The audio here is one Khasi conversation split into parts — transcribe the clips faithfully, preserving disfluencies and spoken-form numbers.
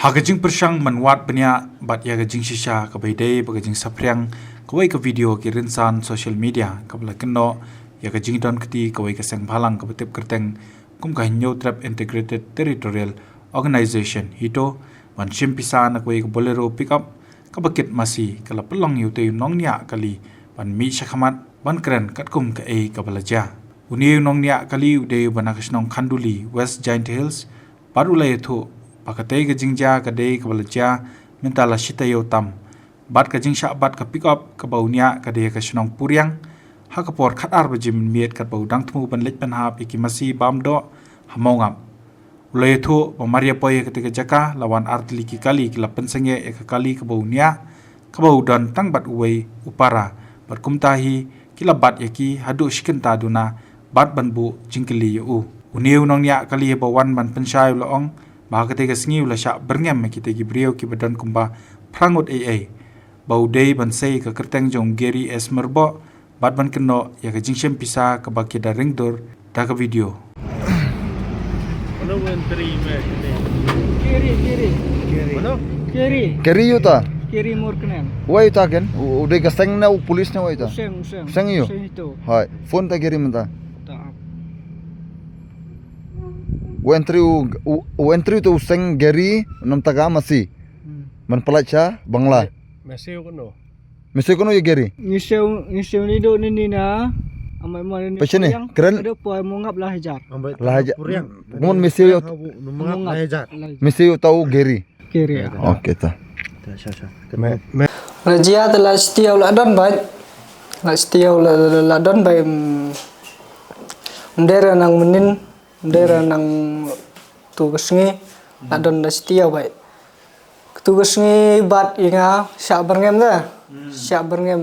Ha ka jingpyrshang ban wad bniah bad ïa ka jingshisha kaba ïadei bad ka jingsaphriang kawei ka video ki rynsan social media kaba la kynnoh ïa ka jingdon kti kawei ka seng bhalang kaba tip kyrteng kum ka Hynñiewtrep Integrated Territorial Organization HITO ban shim pisa na kawei ka Bolero pickup kaba kit masi ka la pynlong ïa utei u nongñiah kali ban mih shakhmat ban kren katkum kaei kaba la jia. Une u nongñiah kali u dei uba na ka shnong Khanduli, West Jaintia Hills, bad u la ïathuh ba katei ka jingjia ka dei kaba la jia mynta la shi taïew tam bad ka jingshah bat ka pickup kaba u ñiah ka dei ha ka shnong Puriang ha ka por khatar baje mynmiet katba u dang thmu ban leit pynhap ïa ki masi bam doh ha Mawngap. U la ïathuh ba mar ïa poi ha katei ka jaka la wan artylli ki kali ki la pynsangeh ïa ka kali kaba u ñiah kaba u don tang bad uwei u para bad kumta hi ki la bat ïa ki haduh shi kynta duna bad ban buh jingkylli ïa u. Une u nongñiah kali haba wan ban pynshai u la ong ba ha katei ka sngi u la shah byrngem ïa kitei ki briew kiba don kumba phra ngut ei ei ba u dei ban sei ka kyrteng jong u Gary S Myrboh bad ban kynnoh ïa ka jingshim pisa kaba ki da ring dur da ka video. Mano menteri me kene? Kiri, kiri. Mano? Kiri. Kiri ïa uta? Kiri Murkneng. Wei uta ken? U, u dei ka seng ne u police ne wei uta? U seng, u seng. U seng ïa u? U seng HITO. Hai. Phone ta Gary mynta. Ta. U entry u, u, u entry uta u seng Gary namar ta ka masi. Hmm. Man palat sha Bangla. Masi u kono? Masi u kono ïa Gary? Ngi siew, ngi siew ni do ni ni na. Amai mo ni. Pynshai ni, kren? Ado poi Mawngap la hajar. La hajar. Kumon masi ïa u. Mawngap la hajar. Masi ïa uta u Gary. Kiri, ya. Okey, ta. Me, me. La jia te la stia u la don bai. La stia u la, la, la don bai, mm, mdera nang menin, mdera nang tu ka sngi, la don la stia bai. Tu ka sngi bat ïa nga, shah byrngem da. Hmm. Shah byrngem.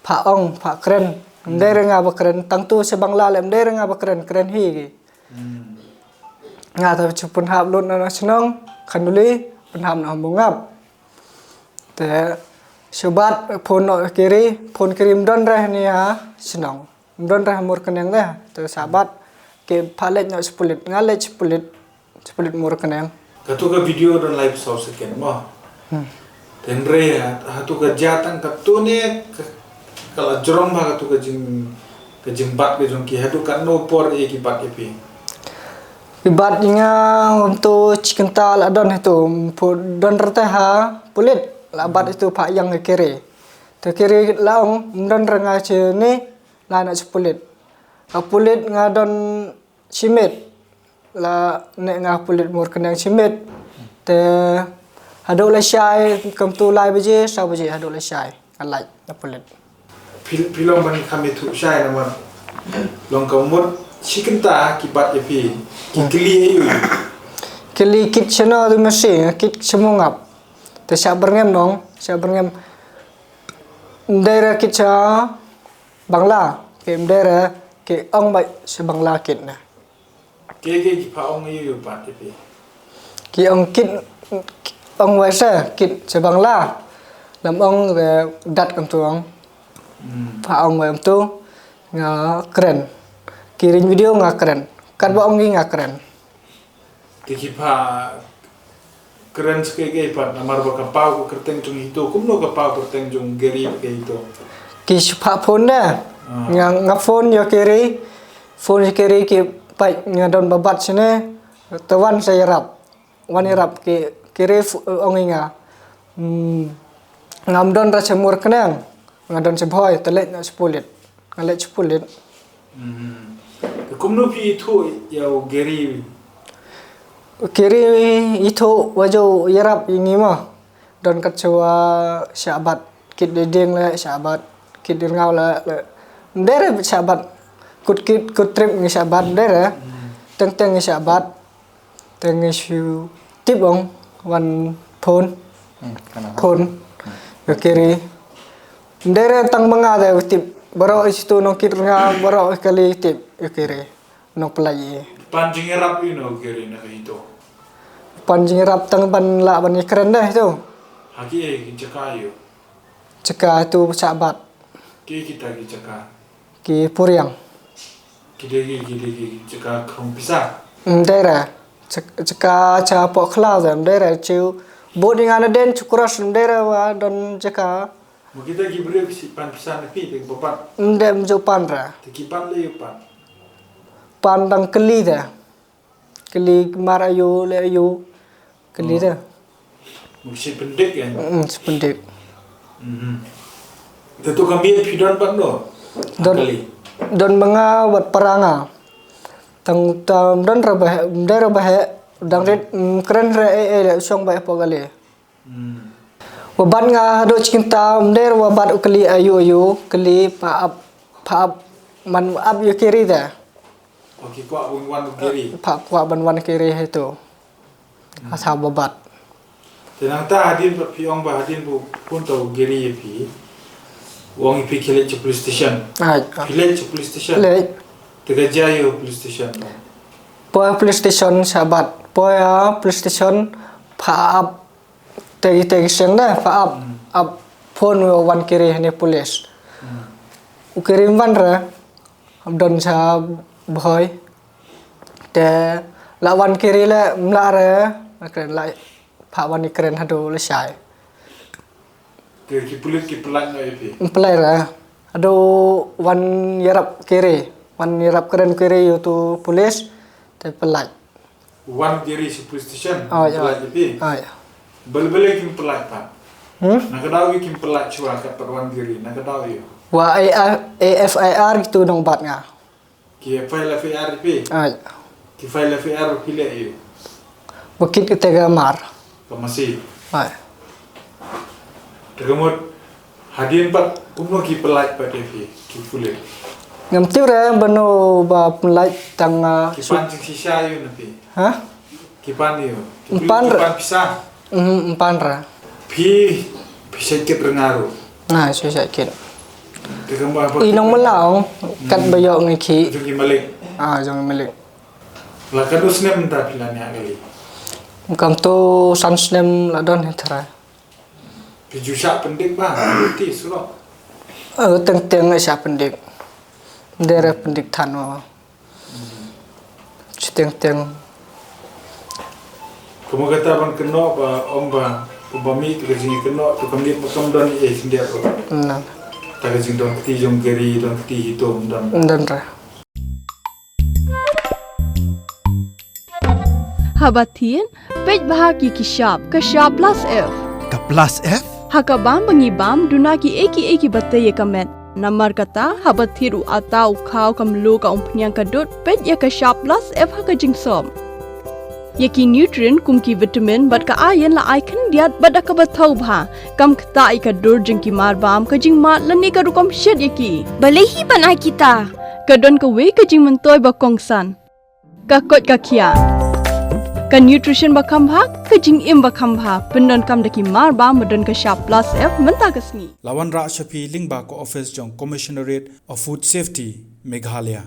Pha ong, pha kren. Mdei re nga ba kren, tang tu sha Bangla le, mdei re nga ba kren, kren hi ki. Hmm. Nga ta chu pynhap lut na shnong Khanduli, pynhap na Mawngap. Te shu bat phone noh Kiri, phone Kiri mdon re ni ha shnong. Mdon re ha Murkneng de, te sha bat ki pha leit noh sha pulit, nga leit sha pulit. Sha pulit Murkneng. Katu ka video don laiphew saw second mo. Hmm. Te hynrei ha, hatu ka jia tang katu ne ka, ka la jrong bha katu ka jing, ka jingbat ka jong ki haduh katno por ïa ki bat ïa phi? Ki bat ïa nga hangtu shi kynta la don hatu, phu don rta ha pulit la bat hatu pha ïeng ha Kiri. Te Kiri la ong mdon re nga shi ne la na shi pulit. Ka pulit nga don shi miet. La ne nga pulit Murkneng shi miet. Te haduh la shai kumtu lai baje, saw baje haduh la shai. Nga lait na pulit. Phi, phi long ban kham ïathuh shai namar long ka mut shi kynta ki bat ïa phi. Ki kylli aïu? Kylli kit shano tu masi, kit sha Mawngap. Te sha byrngem nong, sha byrngem. Mdei re kit sha Bangla, ki mdei re ki ong bai sha Bangla kit ne. Ki, ki, ki pha ong ïa u pat ki phi. Ki ong kit, ong wei se kit sha Bangla. Lam ong re dat kumtu ong. Hmm. Pha ong wei kumtu nga kren. Ki ring video nga kren. Katba ong ki nga kren. Te ki pha kren sha ki pat namar ba ka paw ka kyrteng jong HITO, kumno ka paw kyrteng jong Gary ka HITO? Ki shu pha phone de. Ah. Nga, nga phone ïa Kiri, phone ïa Kiri ki pat nga don ba bat shane, te wan sa ïarap. Wan ïarap ki, Kiri ong ïa nga. Hmm, ngam don ra sha Murkneng, nga don sha Bhoi, te leit na sha pulit. Nga leit sha pulit. Hmm. Te kumno phi ithuh ïa u Gary? Kiri ithuh wa ju ïarap ïa ngi ma. Don kat sha wa shah bat kit de ding le shah bat kit de ngaw le, le. Mdei re shah bat. Kut kit, kut trip ngi shah bat mdei re. Hmm. Teng teng ngi shah bat. Te ngi shu tip ong wan phone. Hmm, kana phone. Hmm. Ïa Kiri. Mdei re tang ma nga de tip. Baroh i situ nongkit nga, baroh i kali tip ïa Kiri. Nongpynlait ïa. Pan jingïarap ïa u Gary na ka HITO? Pan jingïarap tang ban lah ban ïakren de tu. Ha ki, ki jaka ïa u? Jaka tu shah bat. Ki kita ki jaka? Ki Puriang. Ki dei ki, ki dei ki jaka khong pisa? Mdei re. Jaka cha poh khlaw da mdera chu bot ni ngana den chu cross mdera wa don jaka. Mo kita ki briew ki si pan pisa na pi te ba pan. Mde mjo pan ra. Te ki pan le yu pan. Pan dang keli da. Keli mar ayu le ayu. Keli da. Mo si pendik ya. Mm, si pendik. Mhm. Te tu kami pidon pan do. Don. Keli. Don menga wat paranga. Tang tam don ra bahe, mdera bahe, dang rit, mm, kren re e e le song bahe poh keli. Hmm. Wa bat nga hado chikin ta mder wa bat u keli ayu ayu keli pa ap pa ap man ap yu kiri da. Okay, kwa wan wan kiri. Pa kwa ban wan kiri hetu. Hmm. Asa ba bat. Te nang ta hadin pa pi ong ba hadin bu pun tau kiri ya pi. Wang ipi kili cha police station. Ai. Kili cha police station. Le. Te ka jaya police station. Po police station sabat. Po ya police station pa ap. Tegi tegi seng da, pa ap, ap phone wa wan kiri hani police. Hmm. U kiri wan ra, ap don sa boy. Te la wan kiri le mla re, kren la pa wan kren hadu le sai. Te ki pulit ki pelat na ipi. Pelat ra. Hadu wan yarap kiri, wan yarap kren kiri yu tu police, te pelat. Wan kiri si police station. Oh, ya. Pelat ipi. Oh, ya. Bele bele kim pelat pa. Hmm? Na ka daw yu kim pelat chua kat pat wan kiri na ka daw yu. Wa A F I R gitu dong bat nga. Ki file F I R ipi. Oh, ya. Ki file F I R ipi le yu. Bakit kita gamar. Ka masi. Oh, ya. Te ka mut hadien pat kumno ki pelat pat ïa phi ki pulit? Ngam tip re bano ba pelat tang. Ki pan jing shisha ïa phi? Ha? Ki pan ïa ki pulit, pan ki pan pisa. Mhm, pan ra. Phi phi sha kit rengaru. Na sha kit. Te ka mut i nong Melaw kat ba ïoh ngi ki. Jong ki malik. Ah, jong malik. La ka dus nem ta phi la nia kali. Kam tu san snem la don hitra. Phi ju shah pyndik ba ti surok. Eh, teng teng shah pyndik. Dere pyndik than o. Shi teng teng. Kumno kata ban kynnoh ba ong ba ba mi ka jingkynnoh tu kam dei ba kam don eh khyndiat o. Na. Ta ka jingdon kti jong gari don kti hitom don. Don ra. Haba thied, peit bha ki ki shap, ka shap plus F. Ka plus F? Ha ka bam ba ngi bam, duna ki ei ki ei ki ba tei ïa ka met. Namar kata, haba thied u ata u khaw ka mluh ka umphniang ka dud, peit ïa ka shap plus F ha ka jingsop. Ïa ki nutrient kum ki vitamin bad ka iron la ai khyndiat bad da kaba thaw bha. Kam ktah ïa ka dur jong ki mar bam ka jingmad lane ka rukom shet ïa ki. Balei hi ban ai kita? Ka don kawei ka jingmyntoi ba kongsan. Ka koit ka khiah. Ka nutrition ba kham bha, ka jingim ba kham bha. Pyndonkam da ki mar bam ba don ka shap plus F mynta ka sngi. La wanrah sha phi lyngba ka office jong Commissionerate of Food Safety, Meghalaya.